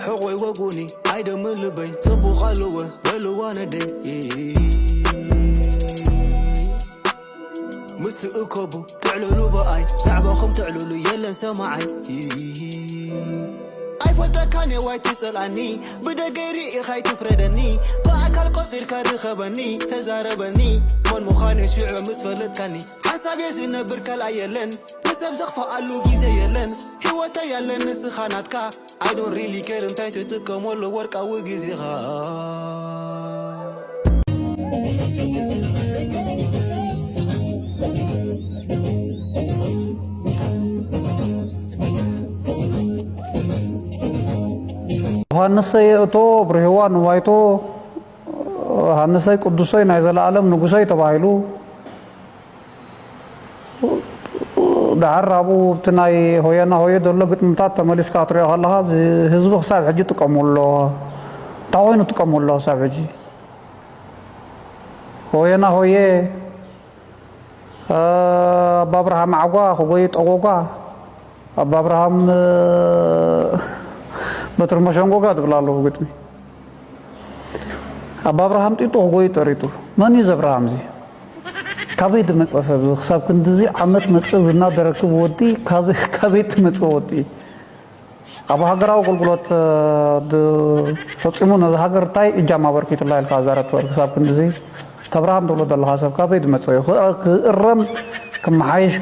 ሕቆይ ወጉኒ ኣይደምን ልበይ ጽቡቕ ኣለወ በልዋ ነደይ። ምስ ትእከቡ ትዕልሉ ብኣይ ብዛዕባኹም ትዕልሉ የለን ሰማዓይ። ኣይፈልጠካን እየ ዋይ ትጸልኣኒ ብደገይ ርኢኻ ኣይትፍረደኒ ብኣካል ቆጺርካ ርኸበኒ ተዛረበኒ መን ምዃነ ሽዑ ምስ ፈለጥካኒ ሓንሳብ እየ ዝነብር ካልኣ የለን ንሰብ ዘኽፍኣሉ ግዜ የለን ህይወተይ ያለን ንስኻ ናትካ I don't really care እንታይ ትጥቀመሉ ወርቃዊ ግዜኻ። ዮሃንሰይ የእቶ ብርህዋ ንዋይቶ ሃንሰይ ቅዱሰይ ናይ ዘለኣለም ንጉሰይ ተባሂሉ ደሓር ኣብኡ ኣብቲ ናይ ሆየና ሆየ ዘሎ ግጥምታት ተመሊስካ ክትሪኦ ከለኻ እዚ ህዝቢ ክሳብ ሕጂ ይጥቀሙ ኣሎ። እንታይ ኮይኑ ይጥቀሙ ኣሎ ክሳብ ሕጂ? ሆየና ሆየ ኣባ ኣብርሃም ዓጓ ክጎይ ጠጎጓ ኣባ ኣብርሃም በትሪ መሸንጎጋ ትብል ኣለኹ ግጥሚ ኣባ ኣብርሃም ጢጡ ክጎይ ጠሪጡ መን እዩ ዘብርሃም እዚ ካበይ ዝመፀ ሰብ ክሳብ ክንድዚ ዓመት መፀ ዝና ደረክብ ወዲ ካበይ ትመፀ ወዲ ኣብ ሃገራዊ ኣገልግሎት ፈፂሙ ነዚ ሃገር እንታይ እጃም ኣበርኪቱላ ኢልካ ዛረብ ትበል ክሳብ ክንድዚ ተብርሃም ትብሎ ዘለኻ ሰብ ካበይ ዝመፀ እዩ ክእረም ክመሓየሽ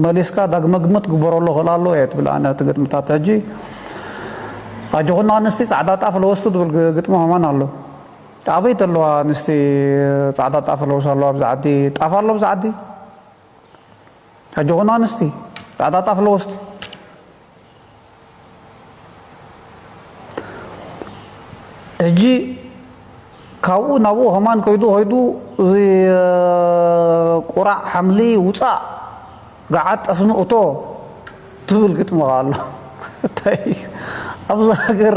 መሊስካ ዳግመ ግምት ግበረሉ ክእል ኣሎ እየ ትብል ኣነ እቲ ግጥምታት ሕጂ ኣጆኹና ኣንስቲ ፃዕዳ ጣፍ ለወስቲ ዝብል ግጥሚ ከማን ኣሎ ኣበይ ዘለዋ ኣንስቲ ፃዕዳ ጣፍ ለውስ ኣለዋ ኣብዚ ዓዲ ጣፍ ኣሎ ኣብዚ ዓዲ ኣጆኹና ኣንስቲ ፃዕዳ ጣፍ ለወስቲ ሕጂ ካብኡ ናብኡ ከማን ከይዱ ከይዱ እዚ ቁራዕ ሓምሊ ውፃእ ገዓት ጠስሚ እቶ ትብል ግጥሚ ኣሎ እንታይ ኣብዛ ሃገር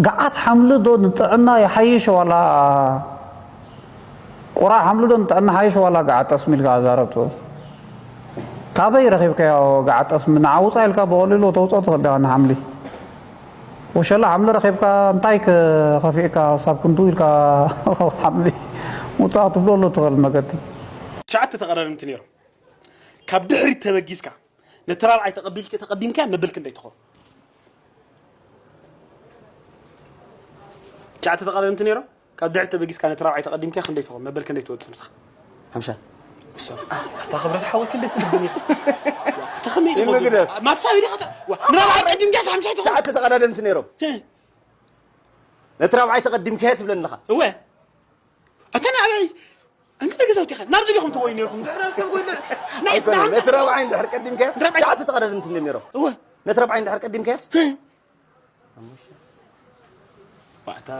ገዓት ሓምሊ ዶ ንጥዕና ይሓይሽ ዋላ ቁራዕ ሓምሊ ዶ ንጥዕና ሓይሽ ዋላ ገዓት ጠስሚ ኢልካ ኣዛረብ ትብል ካበይ ረኺብካዮ ገዓት ጠስሚ ንዓ ውፃእ ኢልካ ብቐሊሉ ተውፅኦ ትኽእል ዲኻ ንሓምሊ ወሸላ ሓምሊ ረኺብካ እንታይ ከፊእካ ሳብ ክንዱ ኢልካ ሓምሊ ውፃእ ክትብለሉ ትኽእል መገዲ ትሽዓተ ተቐዳደምቲ ነይሮም ካብ ድሕሪት ተበጊስካ ነቲ ራብዓይ ተቐቢልክ ተቐዲምካ መበል ክንደይ ትኾን ትሽዓተ ተቐዳደምቲ ነይሮም ካብ ድሕሪ ተበጊስካ ነቲ ራብዓይ ተቐዲምካ ክንደይ ትኾን መበል ክንደይ ትወጽእ ንስኻ ሓምሻ እታ ክብረት ሓወይ ክንደይ ትድግም ኢኻ እታ ከመይ ትኾን ማትሳብ ኢኻ ንራብዓይ ቀዲምካ ሓምሻ ትኾን ትሽዓተ ተቐዳደምቲ ነይሮም ነቲ ራብዓይ ተቐዲምካዮ ትብለኒ ኣለኻ እወ ኣታ ንዓበይ ኣንተ ገዛውቲ ኢኻ ናብ ዝዲኹም ትወይ ነርኩም ድሕራብ ሰብ ጎይለ ነቲ ራብዓይ እንድሕር ቀዲምካዮ ትሽዓተ ተቐዳደምቲ ነይሮም እወ ነቲ ራብዓይ እንድሕር ቀዲምካዮስ ዋዕታ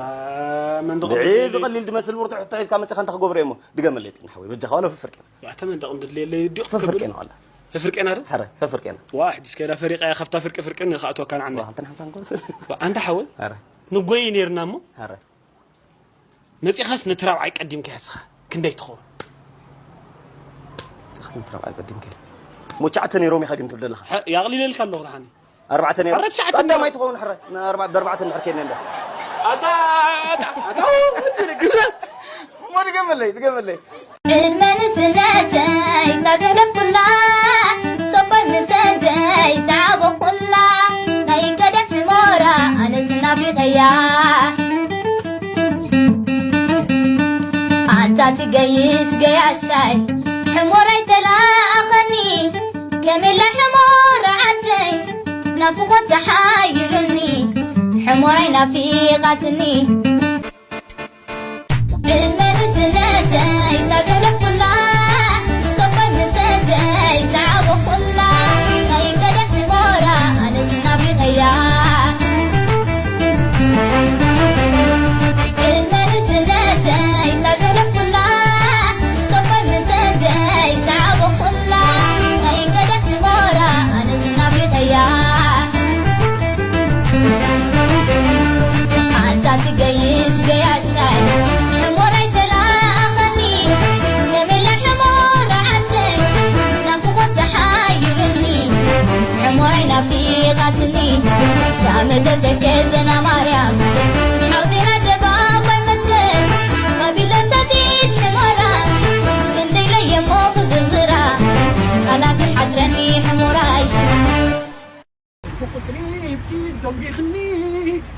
መንደቕ ብዒ ዝቐሊል ድመስል ብርቱዕ ሕቶ ሒዝካ መጺኻ እንታይ ክገብሮ እሞ ድገመለይ ጢን ሓወይ በጃኻ ዋላ ፈፍርቅ ኢና ዋዕታ መንደቕ እንድድልየለይ ዲኹም ዋዕታ ፈፍርቅ ኢና ዋላ ፈፍርቅ ኢና ዶ ሓረ ፈፍርቅ ኢና ዋ ሕጂ እስከ ኢላ ፈሪቓ እያ ካብታ ፍርቂ ፍርቂ ንኻእትወካ ንዓመ ዋዕታ ሓምሳን ኮንስ ዋዕታ ሓወይ ሓረ ንጎይ ነይርና እሞ ሓረ መጺኻስ ነቲ ራብዓይ ቀዲምካዮ እስኻ ክንደይ ትኸውን? መጺኻስ ነቲ ራብዓይ ቀዲምካዮ። እሞ ትሽዓተ ነይሮም ኢኻ ግን ትብል ዘለኻ። ሕእ፣ የቕሊለልካ ኣለኹ ደሓን። ኣርባዕተ ነይሮም። ኣረ ትሽዓተ ቀዳማይ ትኸውን ሕረ። ብኣርባዕተ እንድሕር ኬድና እንዳ። ኣታ ኣታ ኣታ ግራት። እሞ ድገመለይ፣ ድገመለይ። ዕድመ ንእስነተይ እታ ዘሕለፍኩላ፣ ሰቦይ ምስ ኣደይ ዝዓበኹላ፣ ናይ ቀደም ሕሞራ ኣነስ ናፊቐያ። ኣታ ትገይሽ ገያሻይ ሕሞራይ ተላኣኸኒ ከመላ ሕሞራ ዓደይ ናፍቖት ተሓይሉኒ ሕሞራይ ናፊቓትኒ ብመንስነተይ ታገለኩላ ሰኮይ ምሰደይ ዝዓበኹላ ናይ ቀደም ሕሞራ ኣነስ ናፊቐያ ተተከዘና ማርያም ሓውዜና ኣደባባይ መስል ባቢሎን ሰቲት ሕመራ ክንደይ ለየሞ ክዝርዝራ ቃላት ይሓድረኒ ሕሞራይ። ብቁፅሪ ኢብኪ ደንጊኽኒ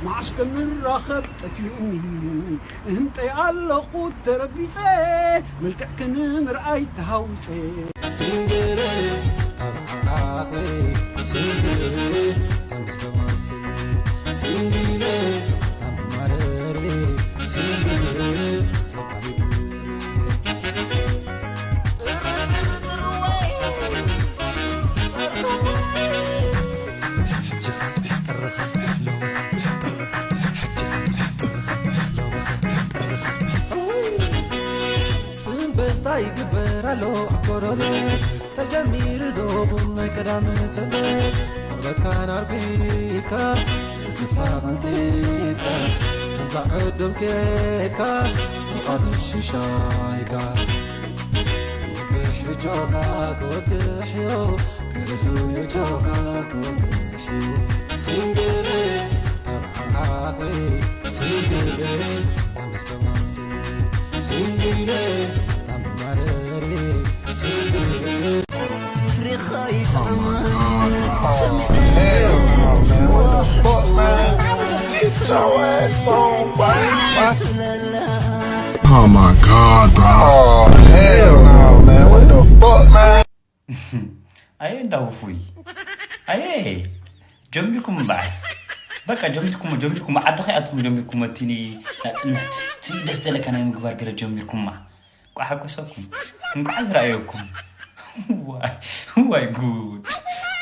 መዓስ ከምንራኸብ ጠፊኡኒ። እህንጠይ ኣለኹ ተረቢፀ መልክዕኪ ንምርኣይ ተሃዊፀ። ሲንግል ኣብ ዓራቕበይ ሲንግል ከም ዝተማስል ሲንግል ኣብ ማረሪ ሲንግል ጸባይ ጽንበልታ ይግበር ኣሎ ኣብ ጎረቤት ተጀሚሩ ዶ ቡን ናይ ቀዳም ሰንበት ቆርበትካን ኣርጊካ ስክፍታ ቀንጢካ ከምዛ ዕዱም ኬድካስ ምዃን ሽሻይካ ክወግሕ እጆኻ ክወግሕ እዩ ክርዱ እጆኻ ክወግሕ እዩ ሲንግል ኣብ ዓራቕበይ ሲንግል Oh my god, bro. Oh, hell no, man. What the fuck, man? ኣየ እንዳ ውፉይ ኣየ ጀሚርኩም እምበኣር በቃ ጀሚርኩሞ ጀሚርኩሞ ዓዲ ከይኣትኩም ጀሚርኩሞ እቲ ናፅነት እቲ ደስ ደለካ ናይ ምግባር ገለ ጀሚርኩማ እንቋዕ ሓጎሰኩም እንቋዕ ዝረኣየኩም ዋይ ጉድ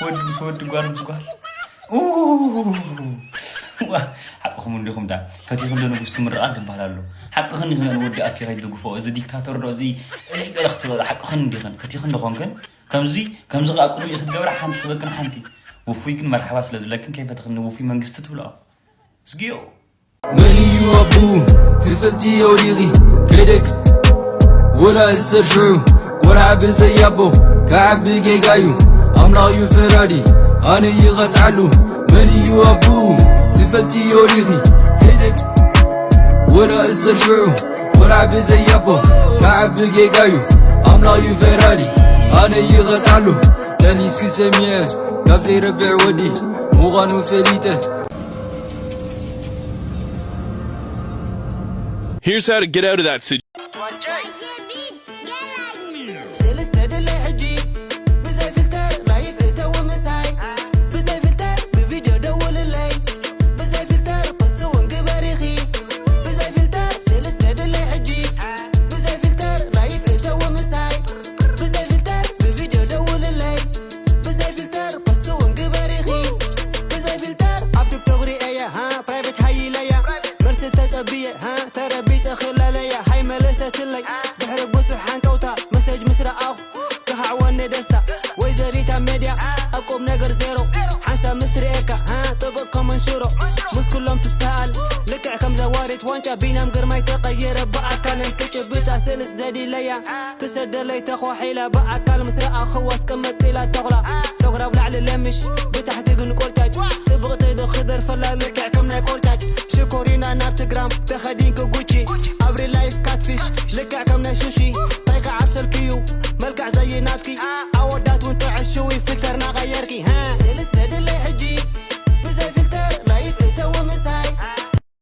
ወዲ ምስ ወዲ ጓል ምስ ጓል ሓቅኹም እንዲኹም ዳ ፈቲኹም ዶ ንጉስ ትምርቓ ዝበሃል ኣሎ ሓቅኽን ይኽን ወዲ ኣፊኻ ይድግፎ እዚ ዲክታቶር ዶ እዚ ገለ ክትበሉ ሓቅኽን እንዲኽን ፈቲኽን ዶ ኾንክን ከምዚ ከምዚ ከኣ ቅድሚኡ ክትገብራ ሓንቲ ክበክን ሓንቲ ውፉይ ግን መርሓባ ስለ ዝብለክን ከይፈተኽኒ ውፉይ መንግስቲ ትብልኦ ዝግዮ መን እዩ ኣቡ ትፈልጥዮ ዲኺ ከይደክ ወላ እሰር ሽዑ ቆልዓ ብዘይ ኣቦ ክዓቢ ጌጋ እዩ ኣምላኽ እዩ ፈራዲ ኣነ ይቐጽዓሉ መን እዩ ኣቡ ትፈልጥዮ ዲኺ ከይደክ ወላ እሰር ሽዑ ቆልዓ ብዘይ ኣቦ ክዓቢ ጌጋ እዩ ኣምላኽ እዩ ፈራዲ ኣነ ይቐጽዓሉ ጠኒስኪ ሰሚዐ ካብ ዘይረብዕ ወዲ ምዃኑ ፈሊጠ Here's how to get out of that situation. ሰለስተ ድለይ ሕጂ ብዘይ ፊልተር ላይፍ እተው ምሳይ ብዘይ ፊልተር ብቪድዮ ደውልለይ ብዘይ ፊልተር ፖስት እውን ግበሪኺ ብዘይ ፊልተር ሰለስተ ድለይ ሕጂ ብዘይ ፊልተር ላይፍ እተው ምሳይ ብዘይ ፊልተር ብቪድዮ ደውልለይ ብዘይ ፊልተር ፖስት እውን ግበሪኺ ብዘይ ፊልተር ኣብ ቲክቶክ ሪኤያ ሃ ፕራይቬት ሃይለያ መልሲ ተጸብየ ሃ ተረቢጸ ክላለያ ሃይመለሰትለይ ድሕሪ ብዙሕ ሓንቀውታ መሰጅ ምስ ረኣኹ ክሃዕወኒ ደስታ ወይዘሪታ ሜድያ ኣብ ቁም ነገር ዜሮ ሓንሳብ ምስ ርኤካ ሃ ጥብቅ ኮመን ሽሮ ምስ ኩሎም ትሰኣል ልክዕ ከም ዘዋሪት ዋንጫ ቢናም ግርማይ ተቐይረ ብኣካልን ክጭብጣ ስልስ ደዲለያ ትሰደለይ ተኾሒላ ብኣካል ምስ ረኣኽዋ ኣስቀምጥ ኢላ ተኹላ ጨጉራ ብላዕሊ ለምሽ ብታሕቲ ግን ቆርጫጭ ጽብቕቲ ዶ ክደርፈላ